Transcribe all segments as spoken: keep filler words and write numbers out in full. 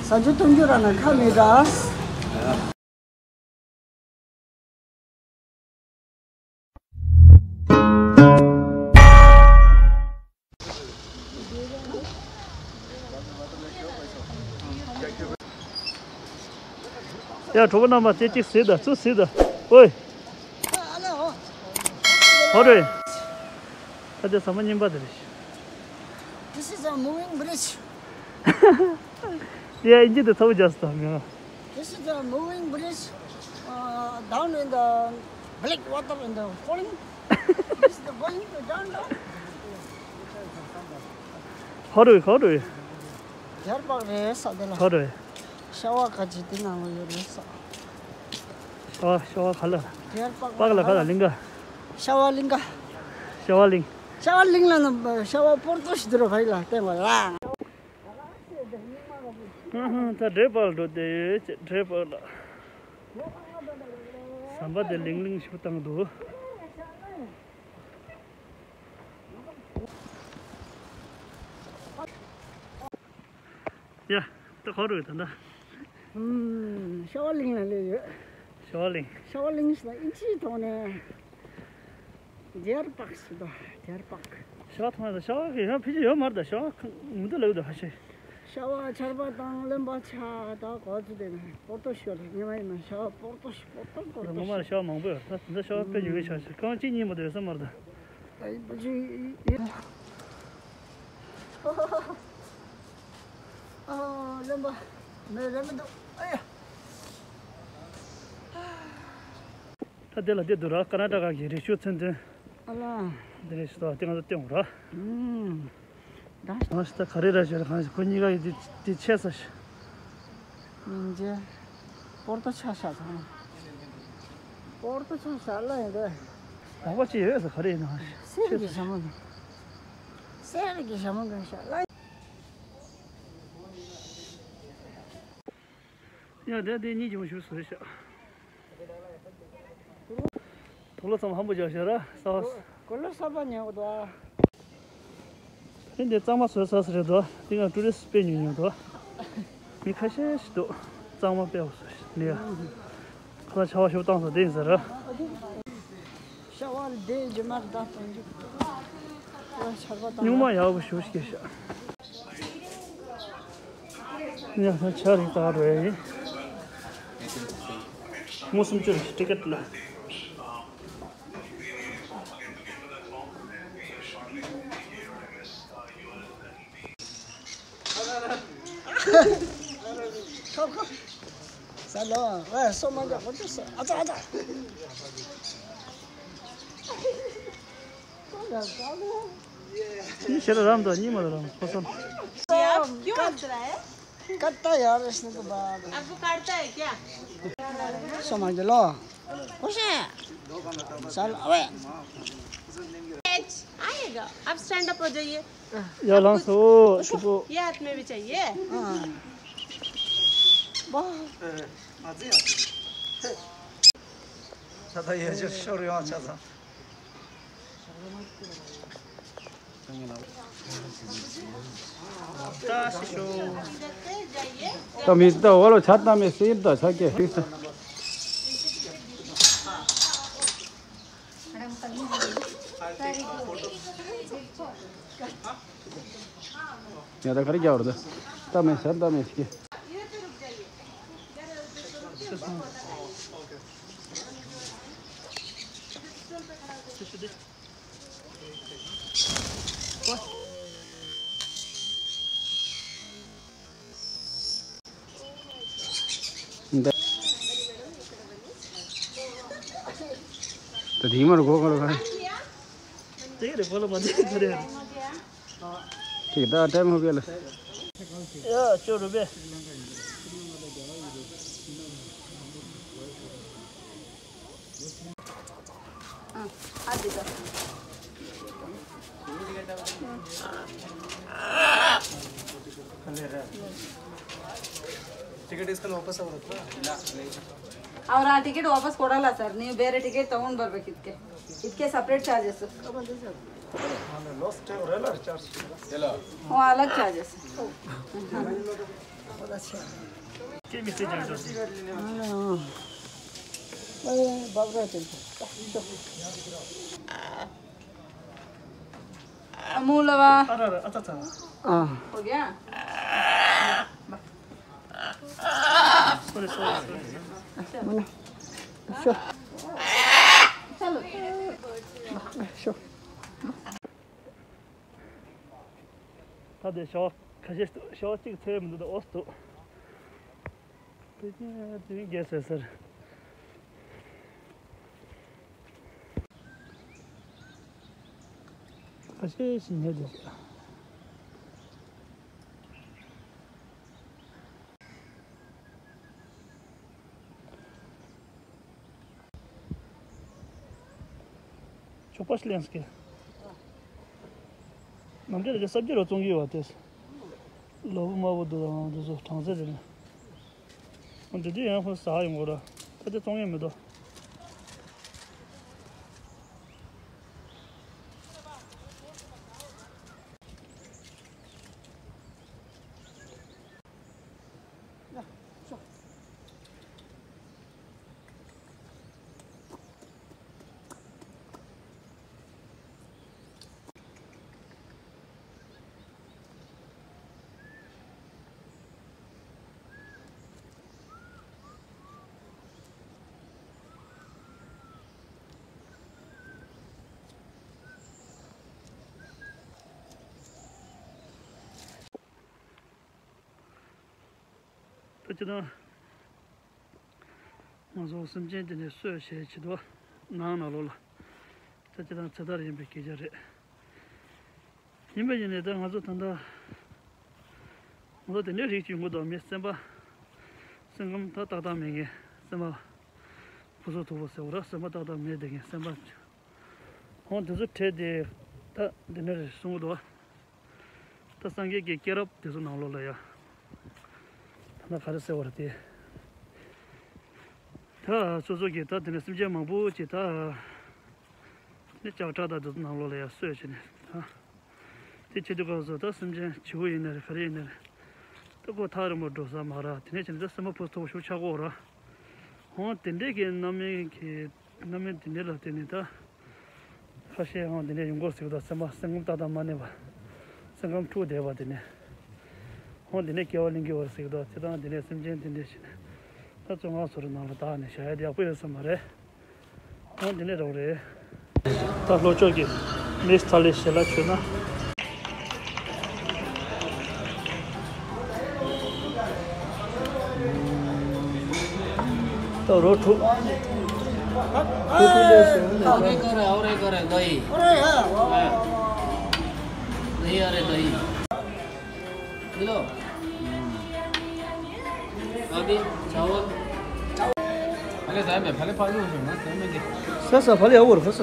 ས་ཆུ་འཐུང་རྒྱུ་ར་ན་ཁ་མེད་ད། ཡ། གྲོགས་པོ་རྣམ་པ་ཚོ་གཅིག་གཟིགས་དང་། ཚུར་གཟིགས་དང་། ཨོའི། ཧོ་རེ། ད་དེ་ཟ་མ་རྙིང་པ་དེ་རེད། This is a moving bridge. དེ་ཡ་ཨིན་ཇི་དེ་ཚ་བོ་རྒྱག་སོང་དང་མིན། This is a moving bridge, uh, down in the black water in the falling. This is the going to down, down. ཧོ་རེ། ཧོ་རེ། རྒྱལ་པགས་རེད་ས་དེ་ལ། ཧོ་རེ། ཤ་བ་ག་ཅི་དེ་ནང་ལ་ཡོད་རེད་ས། ཤ་བ། ཤ་བ་ག་ལ། རྒྱལ་པགས། པགས་ལ་ག་ལ། གླིང་ག། ཤ་བ་གླིང་ག། ཤ་བ་གླིང་། ཤ་བ་གླིང་ལ་ན་ཤ་བ་པོར་ཏོ་ཞིག་འདུག་ར་བ་ཡི་ལ་བསྟན་པ་ལ། ཨ་ཧ། ད་འདྲེ་པགས་ལ་འགྲོ་བསྡད་ཡོད་ཅེས། འདྲེ་པགས་ལ། ཟམ་པ་དེ་ལིང་ལིང་ཞིག་བཏང་འདུག་ཡ། ད་ག་རུ་ཡོད་ད་ལྟ། ཨུམ། ཤ་བ་གླིང་ལ་སླེབས་ཡོད། ཤ་བ་གླིང་། ཤ་བ་གླིང་ཟེར་ན་ཨིན་ཇིའི་ཐོག་ནས་རྒྱལ་པགས་ཟེར་དོ། རྒྱལ་པགས། ཤ་བ་ཐོག་ནས་ཤ་བ་གི་ཡང་ཕལ་ཆེར་ཡོད་མ་རེད་ད། ཤ་བ་ཁ་ངུ་དུ་ལེགས་དུ་ཧ་ཤེ། ཤ་བ་ཆར་པ་དང་རློན་པ་ཆ་ད་གོ་ཚུལ་དེ་ནས་པོར་ཏོ་ཤོར་ཉི་མ་ཡིན་ན་ཤ་བ་པོར་ཏོ་ཤོར། པོར་ཏོ་པོར་ཏོ་ངོ་མ་ཤོར། ཤ་བ་མང་པོ་ཡོད་ད། དེ་འདྲ་ཤ་བ་དཔེ་ཉོ་གི་ཆ་ཤེ། རྐང་གཅིག་གཉིས་མ་གཏོགས་ཡོད་ས་མ་རེད་ད། ཨ་ཡིན་པ་ཅི་ཡིན། ཨ། རློན་པ་མེད་རེད་མི་འདུག་ཨ་ཡ། ད་དེ་ལ་དེ་འདུག་ར། ཀར་ན་ཊ་ཀ་གི་རི་ཆུ་ཚན་ཚན། ཨ་ལ། དེ་རེད་ཤི་ཏོ། དེ་ང་ཚོ་སྟོན་ར། ཨུམ། ད་ང་ཤི་ད་ག་རེ་ར་ཞེས་ར། གང་ཞིག་ཁོ་གཉིས་ཀ་ཡི་དེ་དེ་ཆད་ས་ཤི། མིན་ཇེ། པོར་ཏོ་ཆ་ཤ་ཚང་། པོར་ཏོ་ཆ་ཤ་ལ་ཡིན་དེ། ལག་པ་ཅི་ཡོད་ས་ག་རེ་ཡིན་ན། སེར་གྱི་ཞྭ་མོ་འདུག་སེར་གྱི་ཞྭ་མོ་འདུག་ཤ་ལ། ཡ། དེ་དེ་གཉིས་ཀྱི་མ་ཞུ་སོ་ཤ། དུག་ལོག་ཚང་མ་ཧམ་པོ་རྒྱག་ཤ་ར་ས་བ། གོ་ལོ་ས་པ་ཉོ་གི་འདུག་ཨ། ཕན་དེ་གཙང་མ་བཟོས་ས་ས་རེད་འདུག་དེ་ང་ཀྲུ་རི་སི་དཔེ་ཉུང་ཉུང་འདུག་མི་ཁ་ཤས་ཤིག་འདུག་གཙང་མ་དཔེ་བཟོས་ནས་ཡ། ཁ་ལག་ཆར་པ་ཞིག་བཏང་སོང་དེ་ཡིན་ཟེར་ར། ཤ་བ་ལ་དེ་རྗེས་མར་བདག་གཏོང་རྒྱུ། ཆར་པ་བཏང་། སྨྱུག་མ་ཡག་པོ་ཞིག་སྐྱེས་ཤག་ཉ་ཆ་རིག་ད་རེད། མོ་སུམ་ཅུ་རེད། ཊི་ཀེ་ཊི་ལ། ཁབ་ཁབ། ས་ལོ། ཨེ། སོ་མ་འཇོག་གོ་ཅི་སོ། ཨ་ཙ་ཨ་ཙ། ཉི་ཤར་རམ་དང་ཉི་མ་རམ་ཁོ་སོ། क्या? क्यों हंस रहा है? करता यार, इसने तो बात। आपको काटता है क्या? समझ लो। खुश है? चल, अबे। आएगा। आप स्टैंड अप हो जाइए। या लांस हो, शुभ। ये हाथ में भी चाहिए। हाँ। वाह। अच्छा था ये जो शोर यहाँ अच्छा था। ད་མི་ད་འོ་ལོ་ཆ་ད་མི་སྲིད་ད་ཆ་ཀེ་ཧིག་ད། ཡ་ད་ག་རེ་རྒྱག་རོ་ད། ད་མི་ཤར་ད་མི་ཤི་ཀེ། ད་དེ་མར་གོ་ག་ལ་ག་རེ། དེ་རེ་བོ་ལ་མ་དེ་ག་རེ། ठीक है, दा टाइम हो गया लो। या चोर बे। ಟಿಕೆಟ್ ಇಸ್ಕೊಂಡು ವಾಪಸ್ ಹೋಗ್ಬೇಕು. ಅವ್ರು ಆ ಟಿಕೆಟ್ ವಾಪಸ್ ಕೊಡಲ್ಲ ಸರ್, ನೀವು ಬೇರೆ ಟಿಕೆಟ್ ತಗೊಂಡ್ ಬರ್ಬೇಕು. ಇದಕ್ಕೆ ಇದಕ್ಕೆ ಸಪ್ರೇಟ್ ಚಾರ್ಜಸ್. ಲಾಸ್ಟ್ ಟೈಮ್ ರೇಲರ್ ಚಾರ್ಜ್. ಹ್ಞೂ, ಅಲಗ್ ಚಾರ್ಜಸ್. ཁྱེད་མི་ཚེ་རྒྱང་འགྲོ་ཟིན། अमूल वा। अरे, अरे, अच्छा, अच्छा। हाँ। हो गया? Sorry, sorry, sorry. चलो। ད་དེ་ཞོགས་ཁ་ཤས་ཞོགས་གཅིག་ཚེ་མི་འདུག་ད་ཨོ་སྟུ། དེ་ཅི་དེ་རྒྱལ་སོས་ཟེར། ཁ་ཤས་ཤིག་ཉལ་དེ་ཞིག་ཆོག་པ་ཞིག་ལེན་སྐད། ནམ་རྒྱུན་རེ་སབ་ཇི་རོ་བཙོང་གི་ཡོད་པ་དེ། ལོ་བུ་མ་བུ་འདུག་དང་འདུག་བཟོ་གྲང་ཟེར་རེད། འདི་དུས་ཡང་ཁོ་ཟ་ཡོང་གོ་ར། ད་དེ་བཙོང་ཡོད་མི་འདུག་ད་ཅི་ད། ང་ཚོ་སེམས་ཅན་དེ་ནས་གསོས་བྱེད་ཆེད་དུ་ནང་ན་ལོགས་ལ་ད་ཅི་ད་ཚེ་ཐར་ཡིན་པའི་སྐད་ཆ་རེད། ཡིན་པ་ཡིན་ནའི་ད་ང་ཚོ་ད་ལྟ་ང་ཚོ་དེ་འདྲའི་རིགས་ཅིག་ཡོང་གི་འདུག་མི་སེམས་པ། སེམས་ཁམས་ད་ཏག་ཏག་མེད་མཁན་སེམས་པ། ཕུ་སུ་ཐུ་བོ་ཟེར་བ་ར་སེམས་པ་ཏག་ཏག་མེད་བསྡད་མཁན་སེམས་པ། ཧོང་དེ་ཚོ་ཁྲལ་དེ་ད་འདི་འདྲ་རེད་གསུང་གི་འདུག་ད་སངས་རྒྱས་ཀྱི་སྐྱེས་རབས་དེ་ཚོ་ནང་ལོགས་ལ་ཡ། ད་ནི་ག་རེ་ཟེར་བ་རེད་དེ། ད་སོ་སོ་གིས་ད་དེ་ནས་སེམས་ཅན་མང་པོ་ཅིག་ད་ནི་ལྕགས་ཁྲ་དང་དེ་ཚོ་ནང་ལོགས་ལ་ཡ་གསོས་བྱས་ནས་ད། དེ་བྱེད་དུས་སྐབས་སུ་ད་སེམས་ཅན་བྱིའུ་ཡིན་ནའི་རེད་ག་རེ་ཡིན་ནའི་རེད། ད་ཁོ་ཐག་རིང་པོ་འགྲོ་ས་མ་རེད། དེ་ནས་བྱས་ནས་ད་སེམས་པ་ཕུ་ཐུབ་ཤུགས་ཆག་གོ་ར། ཧོང་དེ་འདྲས་ཀྱི་རྣམ་སྨིན་གྱི་རྣམ་སྨིན་དེ་འདྲས་ལ་བརྟེན་ནས་ད། ཁ་ཤས་ཧོང་དེ་འདྲས་ཡོང་གོ་ཟེར་གི་ད་སེམས་པ་སེམས་ཁམས་ཏག་ཏག་མ་གནས་པ། སེམས་ཁམས་འཁྲུགས་བསྡད་པ་དེ་ནས། ཧོང་དེ་ནས་སྐྱེ་བ་ལེན་གི་བར་ཟེར་གི་ད་དེ་དང་དེ་ནས་སེམས་ཅན་དེ་འདྲས་བྱས་ནས། ད་བཙོན་ཁང་སོ་རུ་ནང་ལ་བདག་ནས་བཞག་ཡ་དེ་ཡག་པོ་ཡོད་ས་མ་རེད། ཨང་འདི་ནས་རོགས་རེད། ད་ལྷོ་ཕྱོགས་ཀྱི་མིས་ཐ་ལི་ཞལ་ལག་མཆོད་ན། ད་རོ་ཐུག་ཐུག་ཐུག་ལས་སོང་ནས། और एक और है, और एक और है, दही। अरे हाँ, वाह, वाह, वाह। दही, अरे दही। किलो। अभी चावल। पहले जाए मैं, पहले पानी हो ना, तो मैं देख। ས་ས་ཕ་ལེ་ཨ་བོར་ཁ་ས།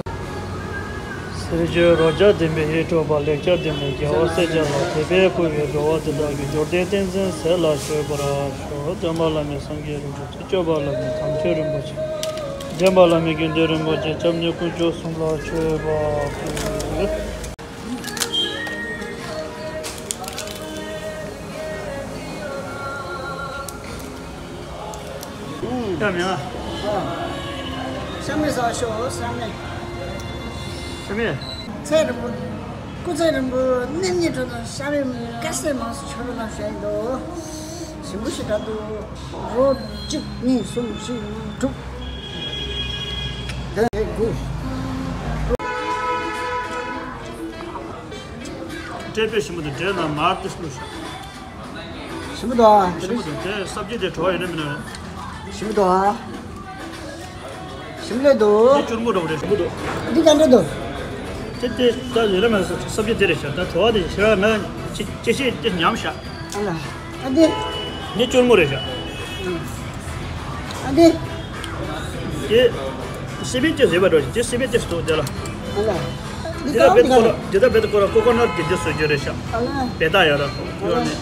ཟེར་བརྗོད་རོ་བརྒྱ་ལྡན་པའི་ཧེ་སྤྲོ་བ་ལེགས་སྦྱར་ལྡན་པའི་རྒྱལ་བ་སྲས་བཅས་ལ་དད་པས་བསྐུལ་བའི་འགྲོ་བ་འདི་དག་གི་འབྱོར་ལྡན་བསྟན་འཛིན་ཟས་ལ་མཆོད་པར་ཤོག་འཇམ་དཔལ་བླ་མའི་སངས་རྒྱས་རིན་པོ་ཆེ། སྐྱོབ་པ་བླ་མའི་དམ་ཆོས་རིན་པོ་ཆེ། འདྲེན་པ་བླ་མའི་དགེ་འདུན་རིན་པོ་ཆེ། སྐྱབས་གནས་དཀོན་མཆོག་གསུམ་ལ་མཆོད་པ་ཕུལ། ཡ་མེད་ཨ། ཤ་མེད་ཟ་ཤོག་ཤ་མེད། ཤ་མེད། ཚེ་རིང་པོ། སྐུ་ཚེ་རིང་པོ་ནེམ་ཉེ་འགྲོ་དང་ཤ་མེད་མི་དཀའ་སེ་མང་སུ་ཆོ་རུ་ལ་ཤ་ཡིན་དོ། ཞིམ་པོ་ཞིག་འདྲ་འདུག་རོ་གཅིག་གཉིས་གསུམ་བཞི་དྲུག་དེ་དགུ། འབྲས་དཔེ་ཞིམ་པོ་འདུག་འབྲས་ལ་མར་ཏིས་བླུགས་ཤག་ཞིམ་པོ་འདུག་ཨ། ཞིམ་པོ་འདུག་དེ་སབ་ཇི་དེ་བྲོ་བ་ཡོད་ན་མིན་ན། ཞིམ་པོ་འདུག་ཨ། ཞིམ་ལེ་འདུག་དེ་སྐྱུར་མོ་འདྲ་བོ་རེད་ཞིམ་པོ་འདུག་འདི་ག་འདྲ་འདུག་དེ་དེ་ད་ཡོད་ན་མིན་ན་སབ་ཇི་དེ་རེད་ཤག་ད་བྲོ་བ་དེ་ཞེ་དྲག་མེད། ཅི་ཅི་ཤེས་དེ་ཉམས་ཤག་ཨ་ལ། ཨ་འདི། ངས་སྐྱུར་མོ་རེད་ཤག་ཨ་འདི། དེ། སི་པན་ཅི་ཟེར་བ་འགྲོ་ཞིག་དེ་སི་པན་ཅི་སུ་དེ་ལ། ཨ་ལ། འདི་དེ་ལ་ཀའོ་བེད་ཀོ་ལ་འདི་ལ་བེད་ཀོ་ལ་ཀོ་ཀོ་ནཊ་གི་འདི་སུ་རྒྱུ་རེད་ཤག་ཨ་ལ། བེ་ད་ཡ་ལ་ཡོད་ནི།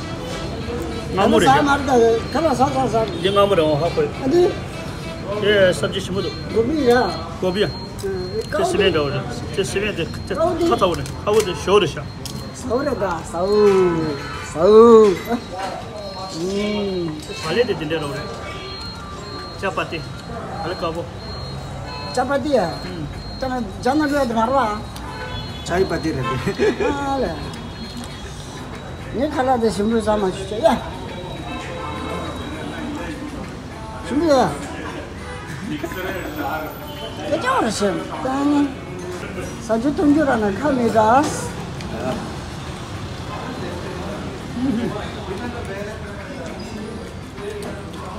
མངར་མོ་རེད་ཤག་ཨ་ལ། ས་མར་ད་ཁ་ལ་ས་ས་ས། འདི་མངར་མོ་རེད་འོང་ཧ་གོ་ཡོད། ཨ་འདི། དེ་སབ་ཇི་ཞིམ་པོ་འདུག་གོ་བི་ཡ། གོ་བི་ཡ། དེ་སི་པན་འདྲ་བོ་རེད། དེ་སི་པན་དེ་དེ་ཁ་ཚ་བོ་རེད། ཁ་བོ་དེ་ཞོ་རེད་ཤག་ཟའུ་རེད་ད་ཟའུ། ཟའུ། ཨུམ། བག་ལེབ་དེ་འདི་འདྲ་རོ་རེད། ཅ་པ་ཏི། བག་ལེབ་དཀར་པོ། ཅ་པ་ཏི་ཡ། ཨུམ། ཅ་ན་ཇ་ན་ལུ་ཡ་དེ་མར་བ། ཅ་ཡི་པ་ཏི་རེད་དེ། ཨ་ལེ། ངས་ཁ་ལག་དེ་ཞིམ་པོ་ཟ་མ་ཞུ་ཅེ་ཡ། ཞིམ་པོ་ཡ། སྐད་ཆ་བར་ཞིམ། ས་ཆུ་འཐུང་རྒྱུ་ར་ན་ཁ་མི་འདྲ།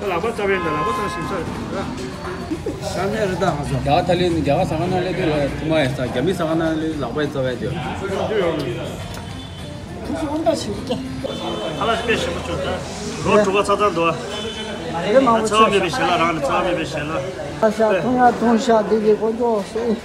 ལག་པ་རྩ་བའི་འདི་ལག་པ་རྩ་ཞིམ་ས་རེད། ཤ་ནས་རི་དྭགས་ང་ཚོ། རྒྱ་གར་ཐ་ལི་ནི་རྒྱ་གར་ཟ་ཁང་ནང་སླེབས་དུས་ལ་ཐུ་མ་ཡིན་ས། རྒྱ་མི་ཟ་ཁང་ནང་སླེབས་ལག་པ་རྩ་བའི་དུས། དུས་ཡོང་ནས། དུས་སུ་འོང་ད་ཞིག་སྐྱེ། ཁ་ལག་དཔེ་ཞིམ་པོ་བྱུང་ད། ལོ་དྲུག་པ་ཚ་ཚ་འདུག། རེ་མང་པོ་ཚ་བ་མེད་པའི་ཞལ་ལག་རང་ནས་ཚ་བ་མེད་པའི་ཞལ་ལག། ཨ་ཤ་འཐུང་ཡ་འཐུང་ཤ་འདི་གི་དཀོན་མཆོག་གསུམ།